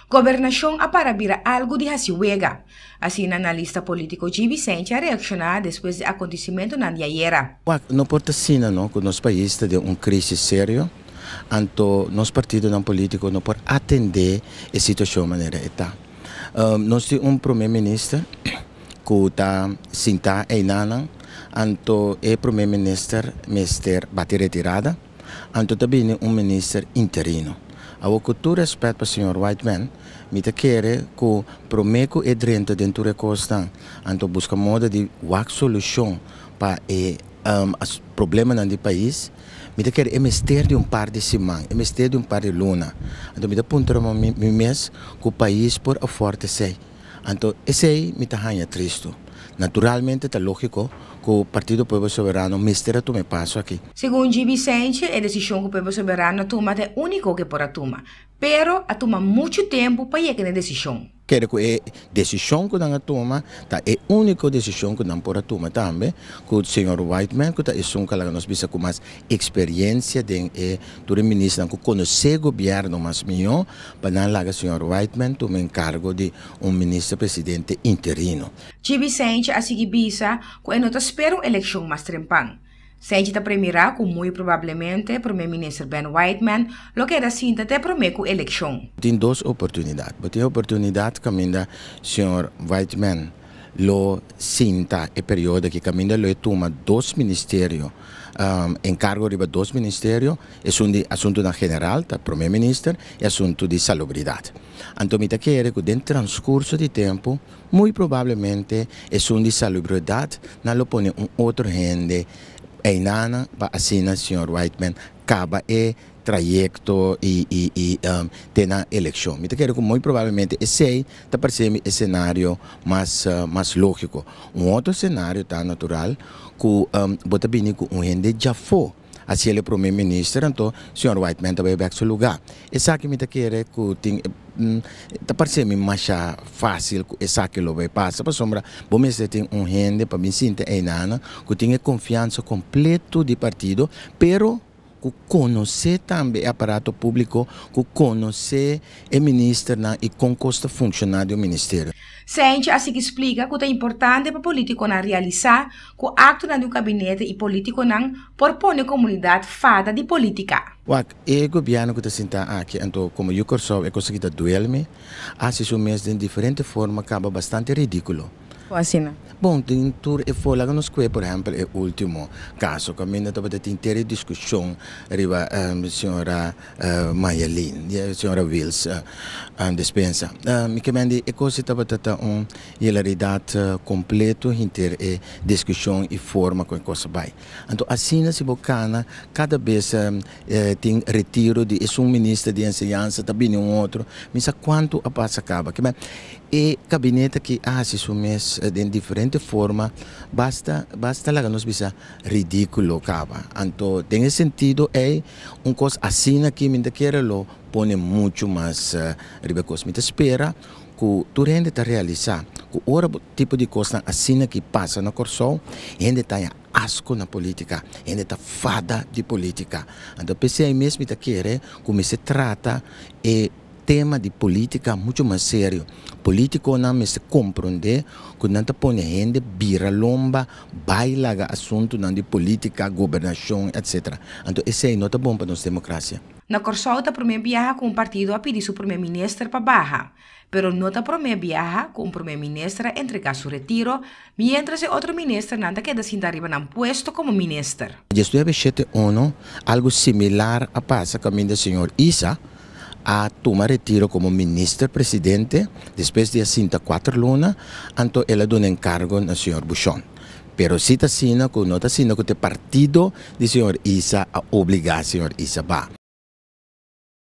Gobernashon a para bira algu di hasi wega. Asina analista polítiko Gibi Cijntje a reakshoná despues di akontesimentunan di ayera. Wak, no por ta asina no ku nos pais ta den un krísis serio, anto nos partidonan polítiko no por atendé e situashon manera e ta. Nos tin un promé minister ku ta sintá einanan, anto e promé minister mester bati retirada. Anto ta bini un minister interino. Awor ku tur rèspèt pa señor Whiteman, mi ta kere ku promé ku e drenta den tur e kosnan, anto buska moda di wak solushon pa e problemanan di pais, mi ta kere e mester di un par di siman, e mester di un par di luna. Anto mi ta puntra mi mes ku pais por afòrt esei. Anto esei mi ta haña tristu. Naturalmente ta lógiko ku Partido Pueblo Soberano mester a tuma e paso aki. Segun GB Cijntje, e desishon ku Pueblo Soberano a tuma ta e úniko ku e por a tuma. Pero a tuma muchu tempu pa yega na e desishon. Kere ku e desishon ku nan a tuma ta e úniko desishon ku nan por a tuma tambe, ku señor Whiteman ku ta esun ku a laga nos bisa ku mas eksperensia den e tur e ministernan ku konosé gobièrnu mas mihó, pa nan laga señor Whiteman tuma enkargo di un minister presidente interino. Chibi Cijntje a sigui bisa ku e no ta spera un elekshon mas trempan. Cijntje ta premirá ku muy probablemente prome minister Ben Whiteman lo keda sinta te prome ku elekshon. Tin dos oportunidat. Bo tin e oportunidat kaminda señor Whiteman lo sinta e periodo aki kaminda lo e tuma dos ministerio, enkargo riba dos ministerio, Esun di Asuntunan General ta Prome Minister i Asuntu di Salubridat. Anto mi ta kere ku den transkurso di tempu muy probablemente esun di Salubridat nan lo pone un otro hende einanan pa asina señor Whiteman kaba e trayekto i i i te na elekshon. Mi ta kere ku muy probablemente esei ta parse mi e senario mas mas lógiko. Un otro senario ta natural ku bo ta bini ku un hende djafó. Haci el e prome minister, anto señor Whiteman ta bay bek su lugar. Esaki mi ta kere cu tin ta parce mi masha facil cu esaki lo bay pasa pasobra bo mester tin un hende pa bin sinta eynana cu tin e confiansa completo di partido pero cu conoce tambe e aparato publico, cu conoce e ministernan y con cos ta funciona den un ministerio. Cijntje a sigui splica cu ta importante pa politiconan realisa Ku aktonan di un kabinete i polítikonan por pone komunidat fada di polítika. Wak, e gobièrnu ku ta sintá aki, anto komo yu Kòrsou e kos aki ta duel mi, a hasi su mes den diferente forma kaba bastante ridíkulo. Kon asina? Bon, den tur e for, laga nos kue por ehèmpel e último kaso kaminda tabata tin teri diskushon riba señora Mayelin, señora Wiels despensa. Mi ke men di e kos tabata ta un Hilaridad completo hinter e discusion y forma con e cos a bay. Anto asina si bo cana cada bes tin retiro di esun minister di enseñansa ta bini un otro, mi sa cuanto a pasa caba. Kimen e gabinete aki a haci su mes den diferente forma basta basta laga nos bisa ridiculo caba. Anto den e sentido ey un cos asina aki mi ta kere lo pone mucho mas riba e cos. Mi ta spera Ku tur hende ta realisá ku ora bo tipo di kosnan asina ki pasa na Kòrsou, hende ta haña asko na polítika, hende ta fada di polítika. Anto p'esei mes mi ta kere ku mester trata e tema di polítika muchu mas serio. Polítikonan mester komprondé ku nan ta pone hende bira lomba, bai laga asuntunan di polítika, gobernashon, etcetera. Anto esei no ta bon pa nos demokrasia. Na Kòrsou ta promé biaha ku un partido a pidi su promé minister pa baha, pero no ta promé biaha ku un promé minister a entregá su retiro, miéntras e otro ministernan ta keda sinta riba nan puesto komo minister. Diesnuebe shete uno, algu similar a pasa kaminda señor Isa a tuma retiro komo minister presidente despues di a sinta kuater luna, anto el a duna enkargo na señor Bushon. Pero si ta asina ku no ta asina ku ta e partido di señor Isa a obligá señor Isa ba.